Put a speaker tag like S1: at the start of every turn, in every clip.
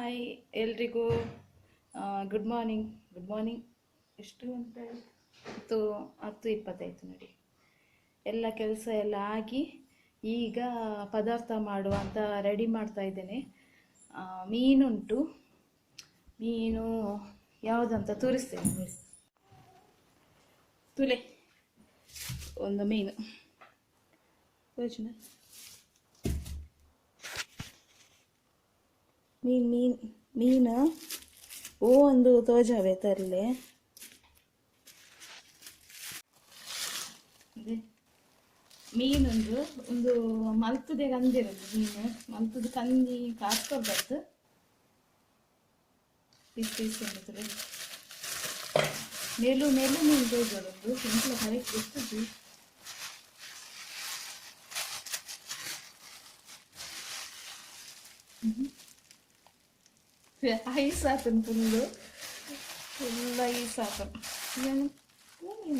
S1: Hi ಎಲ್ರಿಗೂ, good morning. Good morning. ಎಷ್ಟು ಗಂಟೆ? 10:25 ನೋಡಿ. ಎಲ್ಲ ಕೆಲಸ ಎಲ್ಲ ಆಗಿ ಈಗ ಪದಾರ್ಥ ಮಾಡುವ ಅಂತ ರೆಡಿ ಮಾಡ್ತಾ ಇದ್ದೇನೆ. ಮೀನುಂಟು, ಮೀನು ಯಾವುದಂತ ತೋರಿಸ್ತೇನೆ ನೋಡಿ. ತುಲೆ ಒಂದು ಮೀನು ಯೋಚನೆ. ಮೀನು ಮೀನು ಮೀನು ಓ ಒಂದು ತೋಜಾವೆ ತರಲೆ. ಮೀನೊಂದು ಒಂದು ಮಲ್ತದೆ ಕಂದಿರೋದು ಮೀನು ಮಲ್ತದ ಕಂದಿ ಕಾಸ್ಕೊಳ್ಬಾರ್ದು. ಪೀಸ್ ಪೀಸ್ ಉಂಟು. ಮೇಲು ಮೇಲು ಮೀನು ತೋಜೋದೊಂದು ಸಿಂಪ್ಲ ಕರೆಕ್ಟ್ ಗೊತ್ತುಜಿ. ಐಸ್ ಆತನ್ ಫುಲ್ಲು, ಫುಲ್ ಐಸ್ ಆತನ್. ಏನು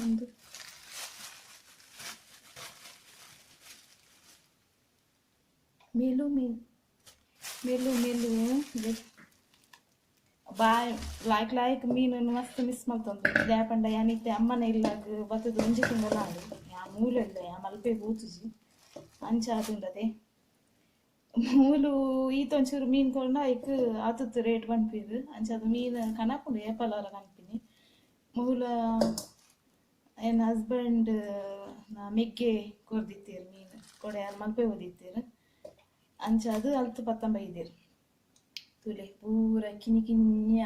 S1: ಒಂದು ಮೇಲು ಮೀನು, ಮೇಲು ಮೇಲು ಇದೆ. ಬಾಯ್ ಲಾಯ್ಕ್ ಲಾಯ್ಕ್ ಮೀನನ್ನು ಮಸ್ತ್ ಮಿಸ್ ಮಲ್ತೊಂದು ದ್ಯಾಪಂಡ ಯಾನಿತ್ತೆ ಅಮ್ಮನ ಇಲ್ಲಾಗ ಬತ್ತದ ಒಂಜಿ ತಿಂಗಳ ಆಂಡ್. ಯಾ ಮೂಲ ಇಲ್ಲ, ಯಾ ಮಲ್ಪೆ ಬೂತುಜಿ ಅಂಚ ಆತುಂಡದೆ. ಮೂಲು ಈತೊಂಚೂರು ಮೀನು ಕೊಂಡ ಐಕ್ ಆತುತ್ತು ರೇಟ್ ಪನ್ಪಿದ್. ಅಂಚ ಅದು ಮೀನು ಕನಪುಂಡು ಏಪಲಾರ ಕನ್ಪಿನಿ. ಮೂಲ ಎನ್ನ ಹಸ್ಬೆಂಡ್ ನಾ ಮೆಗ್ಗೆ ಕೊರ್ದಿತ್ತೇರು ಮೀನು ಕೊಡೆ, ಯಾರು ಮಲ್ಪೆ ಓದಿತ್ತೇರು. ಅಂಚ ಅದು ಅಲ್ತು ಪತ್ತೊಂಬೈದೇರು. ತೂಲೆ ಪೂರ ಕಿನಿ ಕಿನ್ಯ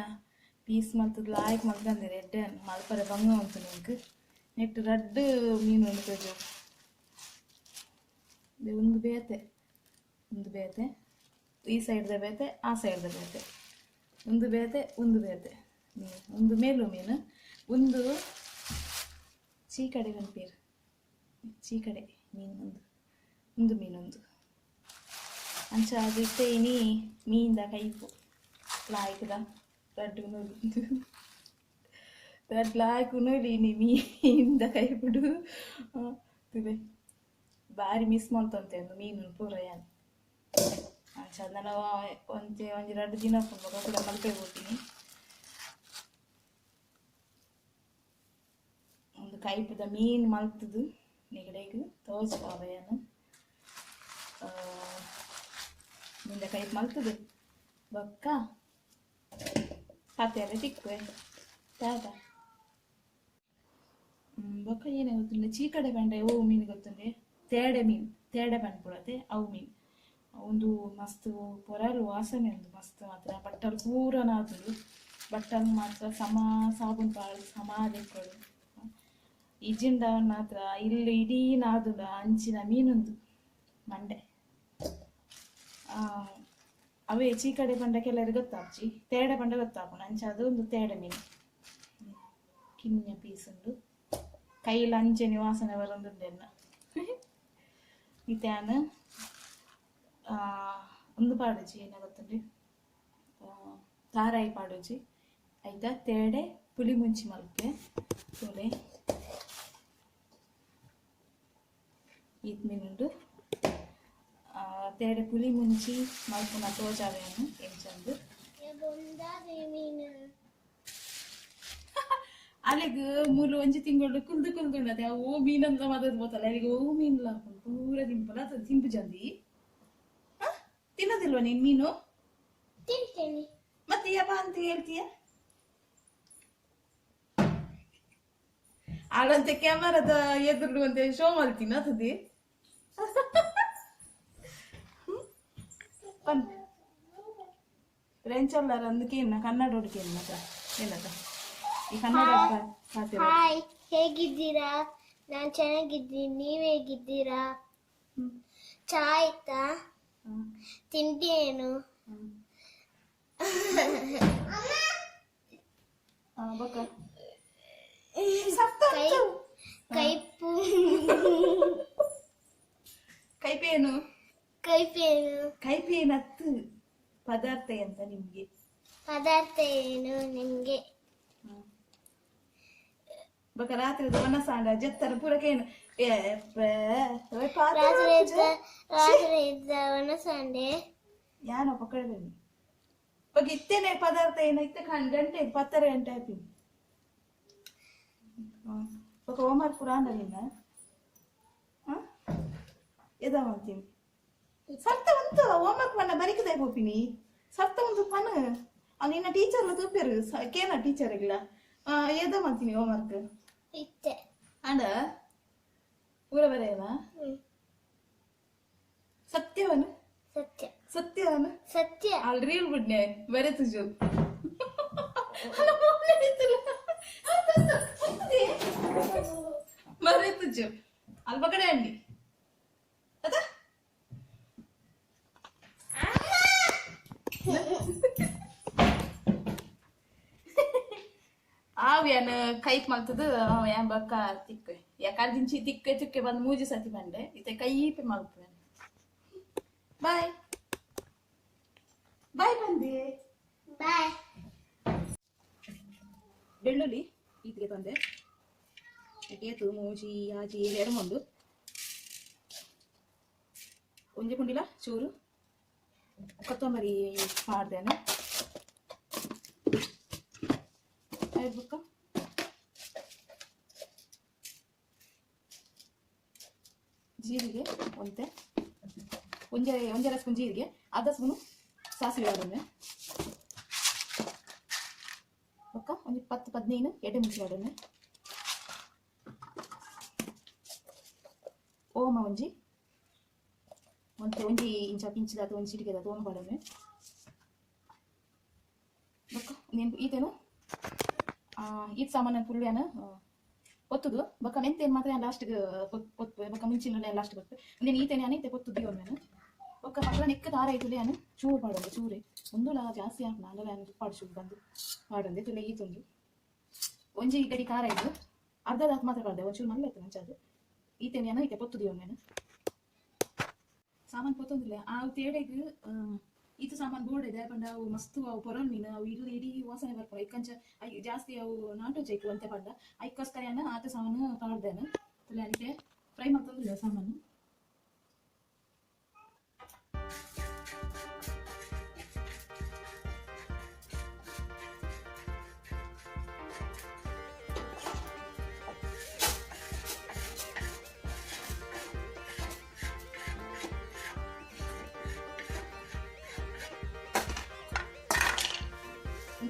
S1: ಪೀಸ್ ಮಲ್ತದ್ ಲಾಯ್ಕ್ ಮಲ್ತಂದಿರು. ಎಡ್ಡೆ ಮಲ್ಪರೆ ಬಂಗ ಉಂಟು ನಿಂಕ್. ನೆಟ್ ರಡ್ಡ್ ಮೀನು ಉಂಡು ತೋಜು. ಒಂದು ಬೇತೆ, ಒಂದು ಬೇತೆ, ಈ ಸೈಡ್ದ ಬೇತೆ, ಆ ಸೈಡ್ದ ಬೇತೆ, ಒಂದು ಬೇತೆ, ಒಂದು ಬೇತೆ ಮೀನು. ಒಂದು ಮೇಲು ಮೀನು, ಒಂದು ಚೀಕಡೆ ಪನ್ಪೇರು, ಚೀಕಡೆ ಮೀನು ಒಂದು, ಒಂದು ಮೀನೊಂದು. ಅಂಚ ಅದು ಇತ್ತೆ ಇನಿ ಮೀನ್ದ ಕೈಪು ಲಾಯ್ಕದ ರಡ್ಡ್ ಉನೊಲಿ, ರಡ್ಡ್ ಲಾಯ್ಕ್ ಉನೊಲಿ ಇನಿ ಮೀನ್ದ ಕೈಪುಡು. ತೂಲೆ ಬಾರಿ ಮಿಸ್ ಮಲ್ತೊಂತೆ ಒಂದು ಮೀನು ಪೂರ ಯಾನ್. ಅಂಚ ನಾನು ಒಂಜಿ ಒಂಜಿ ರಡ್ಡ್ ದಿನ ಉಪ್ಪುಂಡು ಬೊಕ ಕುಡ ಮಲ್ಪೆ ಪೋಪಿನಿ. ಒಂದು ಕೈಪುದ ಮೀನು ಮಲ್ತುದು ನಿಗಡೆಗ್ ತೋಜ್ಪಾವೆ ಯಾನ್. ಮೀನ್ದ ಕೈಪು ಮಲ್ತುದು ಬೊಕ್ಕ ಪಾತೆರೆ ತಿಕ್ಕುವೆ ದಾದ. ಬೊಕ್ಕ ಏನೇ ಗೊತ್ತುಂಡೆ, ಚೀಕಡೆ ಪಂಡೆ ಓ ಮೀನು ಗೊತ್ತುಂಡೆ, ತೇಡೆ ಮೀನು, ತೇಡೆ ಪನ್ಪುಡತೆ ಅವು ಮೀನು. ಒಂದು ಮಸ್ತ್ ಪೊರಲು ವಾಸನೆ ಉಂದು ಮಸ್ತ್ ಮಾತ್ರ. ಬಟ್ಟಲು ಪೂರ ನಾದುಂಡು, ಬಟ್ಟಲು ಮಾತ್ರ ಸಮ ಸಾಬೂನು ಪಾಡ್ ಸಮ ದೆಕ್ಕೊಡು. ಇಜ್ಜಿಂಡ ಮಾತ್ರ ಇಲ್ಲಿ ಇಡೀ ನಾದುಂಡು ಅಂಚಿನ ಮೀನುಂದು ಮಂಡೆ. ಅವೇ ಚೀಕಡೆ ಪಂಡ ಕೆಲವರಿಗೆ ಗೊತ್ತಾಪ್ಜಿ, ತೇಡೆ ಪಂಡ ಗೊತ್ತಾಪುಂಡು. ಅಂಚ ಅದು ಒಂದು ತೇಡೆ ಮೀನು. ಕಿನ್ಯ ಪೀಸ್ ಉಂಡು, ಕೈಲ ಅಂಚೆನೆ ವಾಸನೆ ಬರೊಂದುಂಡು ಎನ್ನ. ಇತ್ತೆ ಒಂದು ಪಾಡುಜಿ ಏನ ಗೊತ್ತುಂಡು, ತಾರಾಯಿ ಪಾಡುಜಿ ಐತ ತೇಡೆ ಪುಳಿ ಮುಂಚಿ ಮಲ್ಪೆ. ತೂಲೆ ಈತ್ ಮೀನುಂಡು. ತೇಡೆ ಪುಳಿ ಮುಂಚಿ ಮಲ್ಪುನ ತೋಜಾವೆಯನ್ನು ಎಂಚಂದು. ಅಲೆಗ್ ಮೂಲು ಒಂಜಿ ತಿಂಗಳು ಕುಲ್ದು ಕುಲ್ದು ಉಂಡತೆ ಅವು ಮೀನಂತ ಮದದ್ ಬೋತಲ್ಲ. ಅಲ್ಲಿಗೆ ಓ ಮೀನ್ಲ ಹಾಕೊಂಡು ಪೂರ ತಿಂಪಲ ತಿಂಪು ಜಂದಿ ತಿನ್ನೋದಿಲ್ವಾ ನೀನ್ ಮೀನು?
S2: ತಿಂತೇನೆ.
S1: ಮತ್ತೆ ಯಪ್ಪ ಅಂತ ಹೇಳ್ತೀಯ? ಆಳಂತೆ ಕ್ಯಾಮರಾದ ಎದುರು ಅಂತೆ ಶೋ ಮಲ್ತಿನ ಅತದಿ. ಪನ್ ಫ್ರೆಂಚ್ ಅಲ್ಲಾರ ಅಂದಕ್ಕೆ ಕನ್ನಡ ಹುಡುಕೇನು ಮಾತ್ರ ಏನದ ಈ ಕನ್ನಡ ಪಾತಿರ.
S2: ಹಾಯ್, ಹೇಗಿದ್ದೀರಾ? ನಾನ್ ಚೆನ್ನಾಗಿದ್ದೀನಿ, ನೀವ್ ಹೇಗಿದ್ದೀರಾ? ಚಾ ಆಯ್ತಾ? ತಿಂಡಿ ಏನು?
S1: ಬೊಕ್ಕ
S2: ಕೈ ಕೈಪು
S1: ಕೈಪೇನು?
S2: ಕೈಪೇನು?
S1: ಕೈಪೇನತ್ತು ಪದಾರ್ಥ ಎಂತ ನಿಮ್ಗೆ?
S2: ಪದಾರ್ಥ ಏನು ನಿಮ್ಗೆ?
S1: ಬೊಕ ರಾತ್ರಿ ವನಸಾಂಡ ಜತ್ತರ ಪೂರಕೇನು
S2: ರಾತ್ರಿ ಇದ್ದ ರಾತ್ರಿ ಇದ್ದ ಒಣಸಂಡೆ
S1: ಯಾನೋ ಪಕ್ಕಡೆ ಬನ್ನಿ. ಬೊಕ ಇತ್ತೆನೆ ಪದಾರ್ಥ ಏನ ಇತ್ತೆ ಗಂಟೆ 10:30 ಗಂಟೆ ಆಪಿನಿ. ಬೊಕ ಹೋಮ್ವರ್ಕ್ ಪೂರ ಆಂಡ ನಿನ್ನ ಎದ ಮಲ್ತೀನಿ ಸರ್ತ ಉಂತು ಹೋಮ್ವರ್ಕ್ ಪಂಡ ಬರಿಕದೆ ಪೋಪಿನಿ ಸರ್ತ ಉಂತು ಪನ ನಿನ್ನ ಟೀಚರ್ಲ ತೂಪೆರು ಕೇನ ಟೀಚರ್ಗ್ಲ ಏದ ಮಲ್ತೀನಿ ಹೋಮ್ವರ್ಕ್
S2: ಇತ್ತೆ
S1: ಆಂಡ ಪೂರ ಬರೆಯನ ಸತ್ಯವನು
S2: ಸತ್ಯ
S1: ಸತ್ಯವನು
S2: ಸತ್ಯ
S1: ಅಲ್ಲಿ ರೀಲ್ ಬಿಡ್ನೆ ಬರೆ ತುಜು ಬರೆ ತುಜು ಅಲ್ಪ ಕಡೆ ಅಂಡಿ ಅದ ಆವು ಯಾನ್ ಕೈಪ್ ಮಲ್ತದು ಯಾನ್ ಬೊಕ್ಕ ತಿಕ್ಕು ಯಾಕಂದಿಂಚಿ ತಿಕ್ಕೆ ತಿಕ್ಕೆ ಬಂದು ಮೂಜಿ ಸತಿ ಬಂಡೆ ಇತ್ತೆ ಕೈಪೆ ಮಲ್ಪುವೆ. ಬಾಯ್ ಬಾಯ್ ಬಂದೆ
S2: ಬಾಯ್.
S1: ಬೆಳ್ಳುಳ್ಳಿ ಈತಿಗೆ ತಂದೆ ಏತು ಮೂಜಿ ಆಜಿ ಏಳು ಎರಡು ಮುಂಡು ಒಂಜಿ ಪುಂಡಿಲ ಚೂರು ಕೊತ್ತಂಬರಿ ಮಾಡ್ದೇನೆ ಬುಕ್ಕ ಜೀರಿಗೆ ಒಂತೆ ಒಂಜೆ ಒಂಜರ ಸ್ಪೂನ್ ಜೀರಿಗೆ ಅರ್ಧ ಸ್ಪೂನು ಸಾಸಿವೆ ಅದನ್ನೇ ಬೊಕ್ಕ ಒಂಜಿ 10 15 ಎಡ್ಡೆ ಮುಂಚೆ ಅದನ್ನೇ ಓಮ ಒಂಜಿ ಒಂತೆ ಒಂಜಿ ಇಂಚ ಪಿಂಚಿದಾತ ಒಂಜಿ ಚಿಟಿಕೆದಾತ ಓಮ ಪಾಡೊನ್ನೆ ಬೊಕ್ಕ ನೀನು ಈತೇನು ಈತ್ ಸಾಮಾನು ಫುಲ್ ಏನು ಪೊತ್ತುದು ಬೊಕ್ಕ ಮೆಂತೇನು ಮಾತ್ರ ಲಾಸ್ಟ್ಗೆ ಪೊತ್ತು ಬೊಕ್ಕ ಮುಂಚಿನ ಲಾಸ್ಟ್ ಗೊತ್ತು ನೀನು ಈತೇನೆ ನಾನು ಈತೆ ಪೊತ್ತುದು ನಾನು ಬೊಕ್ಕ ಮಕ್ಕಳ ನೆಕ್ಕ ದಾರ ಐತುಲೆ ನಾನು ಚೂರು ಪಾಡೊಂದು ಚೂರೆ ಒಂದುಲ ಜಾಸ್ತಿ ಹಾಕ್ನ ಅಂಡಲ ನಾನು ಪಾಡು ಚೂರು ಬಂದು ಪಾಡೊಂದೆ ತುಲೆ ಈತೊಂದು ಒಂಜಿ ಗಡಿ ಖಾರ ಇದ್ದು ಅರ್ಧದ ಮಾತ್ರ ಪಾಡ್ದೆ ಒಂಚೂರು ಮಲ್ಲ ಇತ್ತು ಮಂಚಾದು ಈತೇನೆ ನಾನು ಈತೆ ಪೊತ್ತುದು ನಾನು ಸಾಮಾನು ಪೊತ್ತೊಂದಿಲ್ಲ ಆ ತೇಡೆಗ್ ಈತ ಸಾಮಾನು ಬೋರ್ಡ್ ಇದೆ ಪಂಡ ಅವು ಮಸ್ತ್ ಅವು ಪೊರಲ್ ಮೀನು ಅವು ಇಡೀ ಇಡೀ ವಾಸನೆ ಬರ್ಪುಂಡು ಐಕ್ಕಂಚ I ಜಾಸ್ತಿ ಅವು ನಾಟು ಜೈಕು ಅಂತೆ ಪಂಡ ಐಕ್ಕೋಸ್ಕರ ಯಾನ ಆತ ಸಾಮಾನು ಪಾಡ್ದೇನು ತುಲೆ ಅನಿತೆ ಫ್ರೈ ಮಲ್ತೊಂದಿಲ್ಲ ಸಾಮಾನು.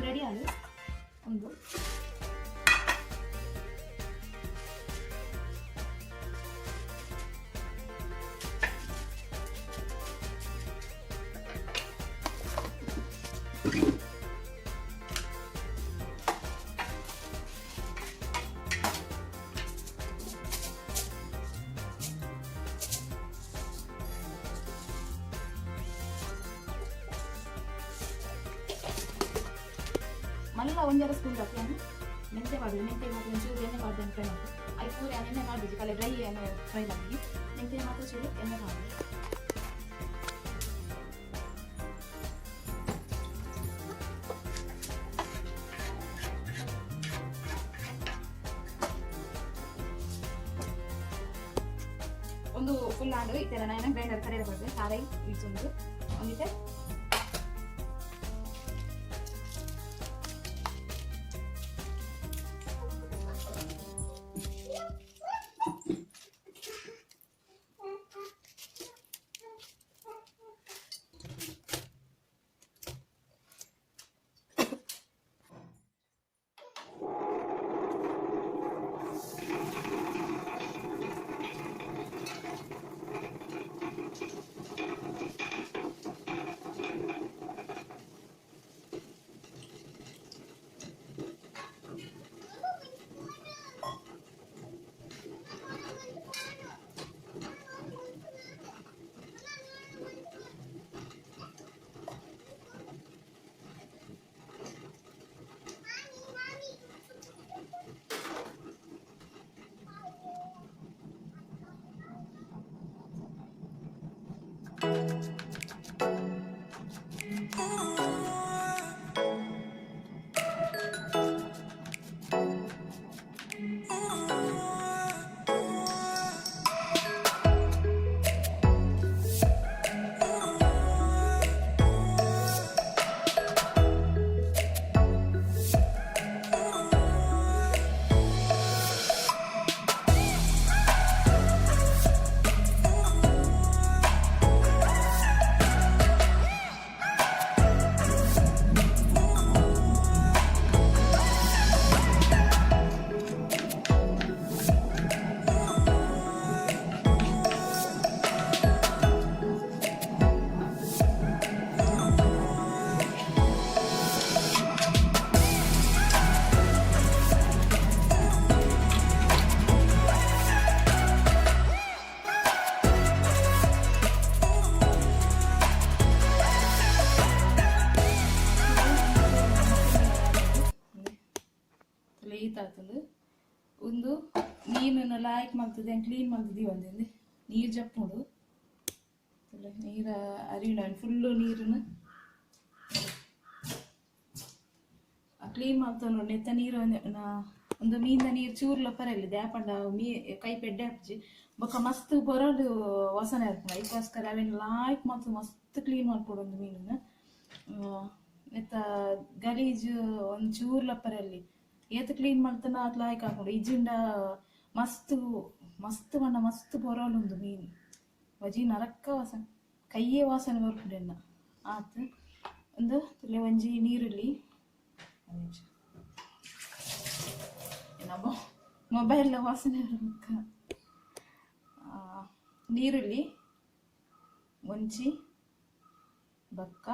S1: ರೆಡಿ ಆಗಿ ಒಂದು ಮಲ್ಲ ಒಂಜರ ಸ್ಪೂನ್ ಹಾಕಿ ಮೆಂತೆ ಮಾಡೋದು ಮೆಂತೆ ಮಾತ್ರ ಒಂಚೂರು ಎಣ್ಣೆ ಮಾಡ್ದೆ ಫ್ರೈ ಮಾಡಿ I ಪೂರ ಎಣ್ಣೆ ಮಾಡಿದ್ವಿ ಕಲೆ ಡ್ರೈ ಏನು ಫ್ರೈ ಮಾಡಿ ಮೆಂತೆ ಮಾತ್ರ ಚೂರು ಎಣ್ಣೆ ಮಾಡಿ ಒಂದು ಫುಲ್ ಆಂಡು ಈ ಥರ ನಾನು ಗ್ರೈಂಡರ್ ಕಡೆಯ ಬರ್ತದೆ ಸಾರೈ ಇಡ್ಸೊಂದು ಒಂದಿತ್ತೆ ಆತುಂಡು ಉಂದು ಮೀನನ್ನು ಲಾಯ್ಕ್ ಮಲ್ತದೆ ಕ್ಲೀನ್ ಮಲ್ತದೆ ಒಂದಿಂದೆ ನೀರು ಜಪ್ಪುಂಡು ನೀರು ಅರಿಯುಂಡು ಫುಲ್ಲು ನೀರನ್ನು ಕ್ಲೀನ್ ಮಲ್ತೊಂಡು ನೆತ್ತ ನೀರು ಒಂದು ಮೀನ ನೀರು ಚೂರ್ಲ ಪರಲ್ಲ ದ್ಯಾಪಂಡ ಮೀ ಕೈ ಪೆಡ್ಡೆ ಹಾಕ್ಜಿ ಬೊಕ್ಕ ಮಸ್ತ್ ಬೊರಲು ವಾಸನೆ ಇರ್ಪುಂಡು ಐಕೋಸ್ಕರ ಅವೇನು ಲಾಯ್ಕ್ ಮಲ್ತು ಮಸ್ತ್ ಕ್ಲೀನ್ ಮಲ್ಪೊಡು ಒಂದು ಮೀನನ್ನು ನೆತ್ತ ಗಲೀಜು ಒಂದು ಚೂರ್ಲ ಪರಲ್ಲಿ ಏತ್ ಕ್ಲೀನ್ ಮಲ್ತನ ಆತ್ ಲಾಯ್ಕ್ ಹಾಕೊಂಡು ಇಜ್ಜಿಂಡ ಮಸ್ತ್ ಮಸ್ತ್ ಬಣ್ಣ ಮಸ್ತ್ ಬೊರಲುಂದು ಮೀನು ವಜಿ ನರಕ್ಕ ವಾಸನೆ ಕೈಯೇ ವಾಸನೆ ಬರ್ಪುಂಡು ಎನ್ನ ಆತ್ ಒಂದು ಒಂಜಿ ನೀರುಳ್ಳಿ ನಿಮಿಷ ಮೊಬೈಲ್ ವಾಸನೆ ಬರಬೇಕ ನೀರುಳ್ಳಿ ಒಂಜಿ ಬೊಕ್ಕ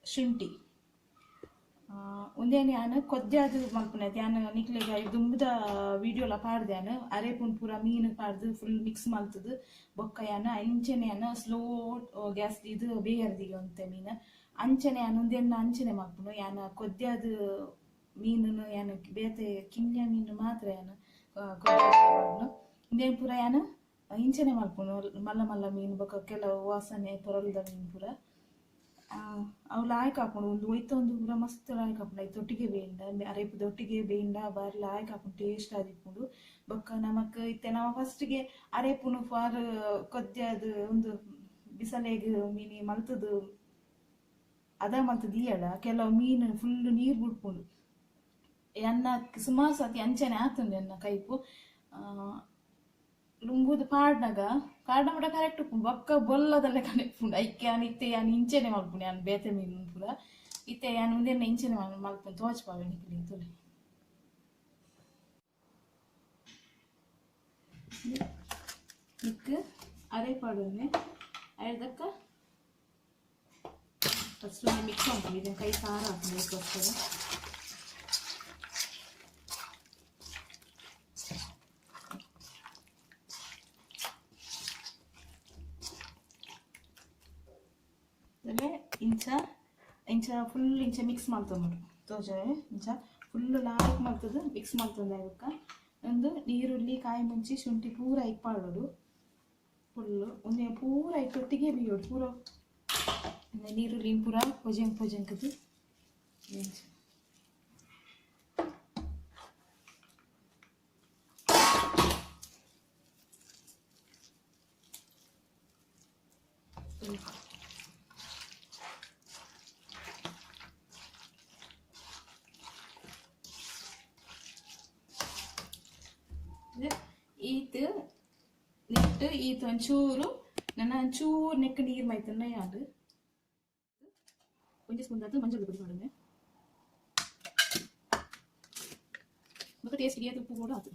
S1: ಶುಂಠಿ ಉಂದೇನು ಯಾನ್ ಕೊದ್ಯಾದ್ ಮಲ್ಪುನೆ ಯಾನ್ ನಿಕ್ಲೆಗ್ ದುಂಬುದ ವಿಡಿಯೋಲ ಪಾಡ್ದೆ ಯಾನ್ ಅರೆಪುನ್ ಪೂರ ಮೀನು ಪಾಡ್ದು ಫುಲ್ ಮಿಕ್ಸ್ ಮಲ್ತುದು ಬೊಕ್ಕ ಯಾನ್ ಅಂಚನೆ ಯಾನ್ ಸ್ಲೋ ಗ್ಯಾಸ್ ದೀದ್ ಬೇಯರ್ದಿಗೆ ಒಂತೆ ಮೀನು ಅಂಚನೆ ಯಾನ್ ಉಂದೆನ್ ಅಂಚನೆ ಮಲ್ಪುನು ಯಾನ್ ಕೊದ್ಯಾದ್ ಮೀನುನು ಯಾನ್ ಬೇತೆ ಕಿನ್ಯ ಮೀನು ಮಾತ್ರ ಯಾನ್ ಕೊದ್ಯಾದ್ ಉಂದೆನ್ ಪೂರ ಯಾನ್ ಇಂಚನೆ ಮಲ್ಪುನು ಮಲ್ಲ ಮಲ್ಲ ಮೀನು ಬೊಕ್ಕ ಕೆಲವು ವಾಸನೆ ಪೊರಲ್ದ ಮೀನು ಪೂರ ಅವು ಲಾಯ್ಕ್ ಹಾಕೊಂಡು ಒಂದು ಒಯ್ತೊಂದು ಪೂರ ಮಸ್ತ್ ಲಾಯ್ಕ್ ಹಾಕೊಂಡು ಐತೆ ಒಟ್ಟಿಗೆ ಬೇಂಡ ಅರೇಪುದ ಒಟ್ಟಿಗೆ ಬೇಂಡ ಬಾರಿ ಲಾಯ್ಕ್ ಹಾಕೊಂಡು ಟೇಸ್ಟ್ ಆದಿಪ್ಪುಂಡು ಬೊಕ್ಕ ನಮಕ್ ಇತ್ತೆ ನಮ ಫಸ್ಟ್ಗೆ ಅರೇಪುನು ಫಾರ್ ಕೊದ್ಯಾದ್ ಒಂದು ಬಿಸಲೆಗ್ ಮೀನಿ ಮಲ್ತುದು ಅದ ಮಲ್ತುದು ದೀಯಡ ಕೆಲವು ಮೀನು ಫುಲ್ ನೀರು ಬುಡ್ಪುಂಡು ಎನ್ನ ಸುಮಾರು ಸತಿ ಅಂಚನೆ ಆತುಂಡು ಎನ್ನ ಕೈಪು ಲುಂಗುದು ಪಾಡ್ನಗ ಪಾಡ್ನ ಮುಟ ಕರೆಕ್ಟ್ ಉಪ್ಪುಂಡು ಬೊಕ್ಕ ಬೊಲ್ಲದಲ್ಲೇ ಕನೆಪ್ಪುಂಡು ಐಕೆ ಯಾನ್ ಇತ್ತೆ ಯಾನ್ ಇಂಚನೆ ಮಲ್ಪುಂಡು ಯಾನ್ ಬೇತೆ ಮೀನು ಪೂರ ಇತ್ತೆ ಯಾನ್ ಉಂದೆನ್ನ ಇಂಚನೆ ಮಲ್ಪುಂಡು ತೋಜ್ಪಾವೆ ನಿಕ್ಲೆಗ್ ತೂಲೆ ನಿಕ್ಕ್ ಅರೆ ಪಾಡೊಂದೆ ಅಯ್ದಕ್ಕ ಫಸ್ಟ್ ಮಿಕ್ಸ್ ಮಲ್ಪುಂಡು ಇದನ್ನ ಕೈ ಸಾರು ಹಾಕುಂಡು ಐಕೋಸ್ಕರ ಇಂಚ ಇಂಚ ಫುಲ್ ಇಂಚ ಮಿಕ್ಸ್ ಮಲ್ತೊಂದು ತೋಜಾವೆ ಇಂಚ ಫುಲ್ ಲಾಯ್ಕ್ ಮಲ್ತದು ಮಿಕ್ಸ್ ಮಲ್ತೊಂದು ಬೊಕ್ಕ ಒಂದು ನೀರುಳ್ಳಿ ಕಾಯಿ ಮುಂಚಿ ಶುಂಠಿ ಪೂರ ಐಕ್ ಪಾಡೊಡು ಫುಲ್ಲು ಒಂದೇ ಪೂರ ಐಕ್ ಒಟ್ಟಿಗೆ ಬೇಯೋಡು ಪೂರ ನೀರುಳ್ಳಿ ಪೂರ ಪೊಜೆಂಕ್ ಪೊಜೆಂಕದು ಇಂಚ ಈತ್ ನೆಟ್ಟು ಈತ್ ಒಂಚೂರು ನನ್ನ ಒಂಚೂರು ನೆಕ್ ನೀರು ಮೈತನ್ನ ಯಾರು ಒಂಜಿ ಸ್ಪೂನ್ ದಾತ್ ಮಂಜಲ್ ಪೊಡಿ ಪಾಡುನೆ ಬೊಕ್ಕ ಟೇಸ್ಟ್ ಗೆ ಉಪ್ಪು ಕೂಡ ಆತು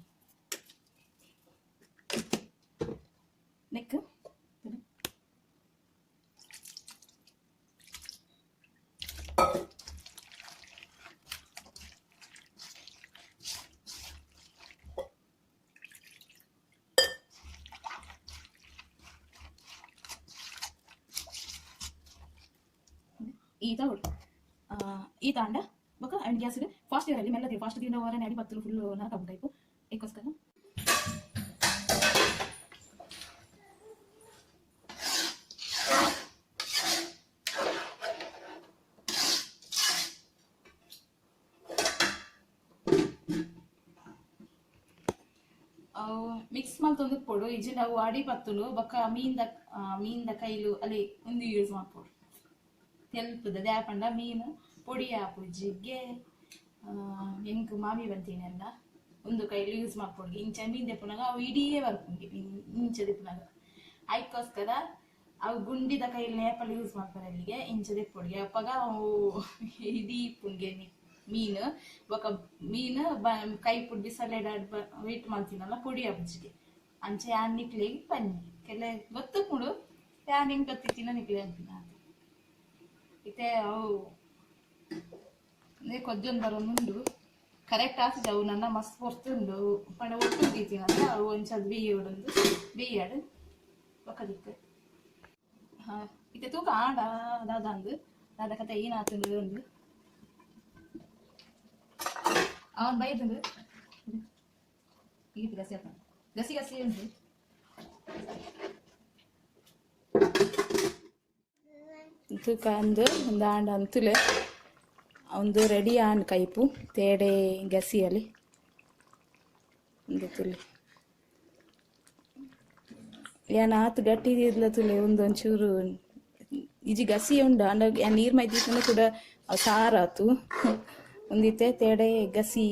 S1: ನೆಕ್ ಈತ ಈತ ಅಂಡ ಬೊಕ್ಕ ಅಂಡ್ ಗ್ಯಾಸ್ ಫಾಸ್ಟ್ ಇರಲಿ ಮೆಲ್ಲದಿ ಫಾಸ್ಟ್ ದಿನ ಹೊರನೆ ಅಡಿ ಬತ್ತಲು ಫುಲ್ ನರಕ ಟೈಪು ಏಕೋಸ್ಕರ ಅವು ಮಿಕ್ಸ್ ಮಲ್ತೊಂದು ಪೊಡು ಇಜ್ಜಿಂಡ ಅವು ಅಡಿ ಪತ್ತುಲು ಬೊಕ್ಕ ಮೀನ್ದ ಮೀನ್ದ ಕೈಲು ಅಲ್ಲಿ ಒಂದು ಯೂಸ್ ಮಲ್ಪೊಡು ತೆಲ್ಪುದ ದಾಪಂಡ ಮೀನು ಪೊಡಿ ಆಪುಜಿಗೆ ಎಂಕ್ ಮಾಮಿ ಬಂತೀನೆಲ್ಲ ಒಂದು ಕೈಲಿ ಯೂಸ್ ಮಲ್ಪೊಡು ಇಂಚ ಮೀನ್ ದೆಪ್ಪುನಗ ಅವು ಇಡೀ ಬರ್ಪುಂಡು ಇಂಚ ದೆಪ್ಪುನಗ ಐಕೋಸ್ಕರ ಅವು ಗುಂಡಿದ ಕೈಲಿ ನೇಪಲ್ ಯೂಸ್ ಮಲ್ಪರೆ ಅಲ್ಲಿಗೆ ಇಂಚ ದೆಪ್ಪೊಡಿಗೆ ಅಪ್ಪಗ ಅವು ಇಡೀ ಇಪ್ಪುಂಗೆ ಮೀನು ಬೊಕ ಮೀನು ಕೈ ಪುಡ್ ಬಿಸಲೆಡ್ ವೇಟ್ ಮಲ್ತಿನಲ್ಲ ಪೊಡಿ ಆಪುಜಿಗೆ ಅಂಚೆ ಯಾನ್ ನಿಕ್ಲೆಗ್ ಪನ್ನಿ ಕೆಲ ಗೊತ್ತುಪುಂಡು ಯಾನ್ ಎಂಕ್ ಗೊತ್ತಿತ್ತಿನ ನಿಕ್ಲೆ ಅನ್ಪಿನ ಇತ್ತೆ ಅವು ಅಂದ್ರೆ ಕೊಜ್ಜೊಂದು ಬರೋನುಂಡು ಕರೆಕ್ಟ್ ಆತಿಜ ಅವು ನನ್ನ ಮಸ್ತ್ ಪೊರ್ತುಂಡು ಪಂಡ ಒಟ್ಟು ದೀತಿನಲ್ಲ ಅವು ಒಂಚದು ಬೇಯೋಡೊಂದು ಬೇಯಾಡು ಬೊಕ ದಿಕ್ಕು ಇತ್ತೆ ತೂಕ ಆಂಡ ದಾದ ಅಂದು ದಾದ ಕತೆ ಏನಾತುಂಡು ಉಂಡು
S3: ಅವನು ಬೈದಂದು ಈಟ್ ಗಸಿ ಆತ ಗಸಿ ಗಸಿ ಉಂಟು.
S1: ತೂಕ ಅಂದು ಒಂದು ಆಂಡ ಅಂತುಲೆ ಒಂದು ರೆಡಿ ಆಂಡ್ ಕೈಪು ತೇಡೆ ಗಸಿಯಲ್ಲಿ ಒಂದು ತುಲೆ. ಏನ್ ಆತು ಗಟ್ಟಿ ಇದ್ಲ ತುಲೆ. ಒಂದೊಂಚೂರು ಇಜಿ ಗಸಿ ಉಂಡು. ಅಂಡ ನೀರು ಮೈದಿತ್ತಂದ್ರೆ ಕೂಡ ಅವು ಸಾರಾತು. ಒಂದಿತ್ತೆ ತೇಡೆ ಗಸಿ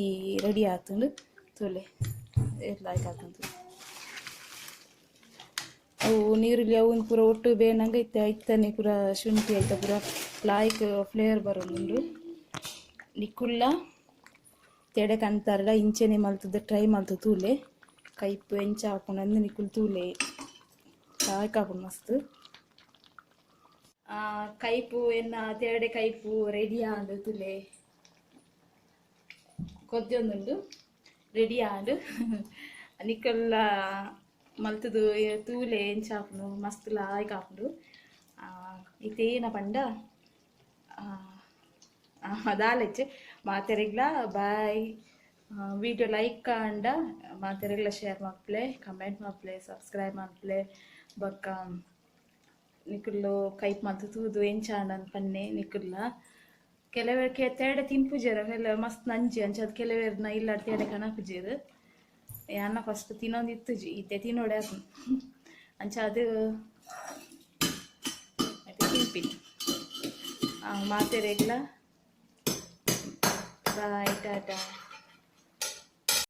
S1: ರೆಡಿ ಆತುಂಡು. ತುಲೆ, ಲಾಯ್ಕ್ ಆತುಂಡು. ಅವು ನೀರುಳ್ಳಿ ಅವು ಪೂರ ಒಟ್ಟು ಬೇನಂಗ ಇತ್ತೆ ಇತ್ತನೆ ಪೂರ ಶುಂಠಿ ಐತ ಪೂರ ಲಾಯ್ಕ್ ಫ್ಲೇವರ್ ಬರೋದುಂಡು. ನಿಕುಲ್ಲ ತೇಡೆ ಕಂತಾರಡ ಇಂಚೆನೆ ಮಲ್ತದ ಟ್ರೈ ಮಲ್ತು ತೂಲೆ. ಕೈಪು ಎಂಚ ಆಪುಂಡು ಅಂದ್ ನಿಕುಲು ತೂಲೆ. ಲಾಯ್ಕ್ ಆಪುಂಡು ಮಸ್ತ್. ಕೈಪು ಎನ್ನ ತೇಡೆ ಕೈಪು ರೆಡಿ ಆಂಡ್. ತುಲೆ, ಕೊದ್ದೊಂದುಂಡು, ರೆಡಿ ಆಂಡ್. ನಿಕಲ್ಲ ಮಲ್ತುದು ತೂಲೆ ಎಂಚ ಆಪುಂಡು. ಮಸ್ತ್ ಲಾಯ್ಕ್ ಆಪುಂಡು. ಇತ್ತೇನ ಪಂಡ ದಾಲಚ್ಚೆ. ಮಾತೆರೆಗ್ಲ ಬಾಯ್. ವಿಡಿಯೋ ಲೈಕ್ ಆಂಡ ಮಾತೆರೆಗ್ಲ ಶೇರ್ ಮಲ್ಪುಲೆ, ಕಮೆಂಟ್ ಮಲ್ಪುಲೆ, ಸಬ್ಸ್ಕ್ರೈಬ್ ಮಲ್ಪುಲೆ. ಬೊಕ್ಕ ನಿಕುಲು ಕೈಪ್ ಮಲ್ತ್ ತೂದು ಎಂಚ ಆಂಡ್ ಪನ್ನೆ. ನಿಕುಲ್ಲ ಕೆಲವೆರ್ ತೇಡೆ ತಿನ್ಪುಜೆರ್. ಅವೆಲ್ಲ ಮಸ್ತ್ ನಂಜಿ ಅಂಚಾದ್ ಕೆಲವೆರ್ನ ಇಲ್ಲಡ್ ತೇಡೆ ಕನಪುಜೆರ್. ಯಾನ ಫಸ್ಟ್ ತಿನ್ನೊಂದಿತ್ತುಜಿ, ಇತ್ತೆ ತಿನ್ನೋಡೆ ಆಪುಂಡು. ಅಂಚಾದ್ ತಿನ್ಪಿನಿ. ಮಾತೆರೆಗ್ಲ ಬಾಯ್, ಟಾಟಾ.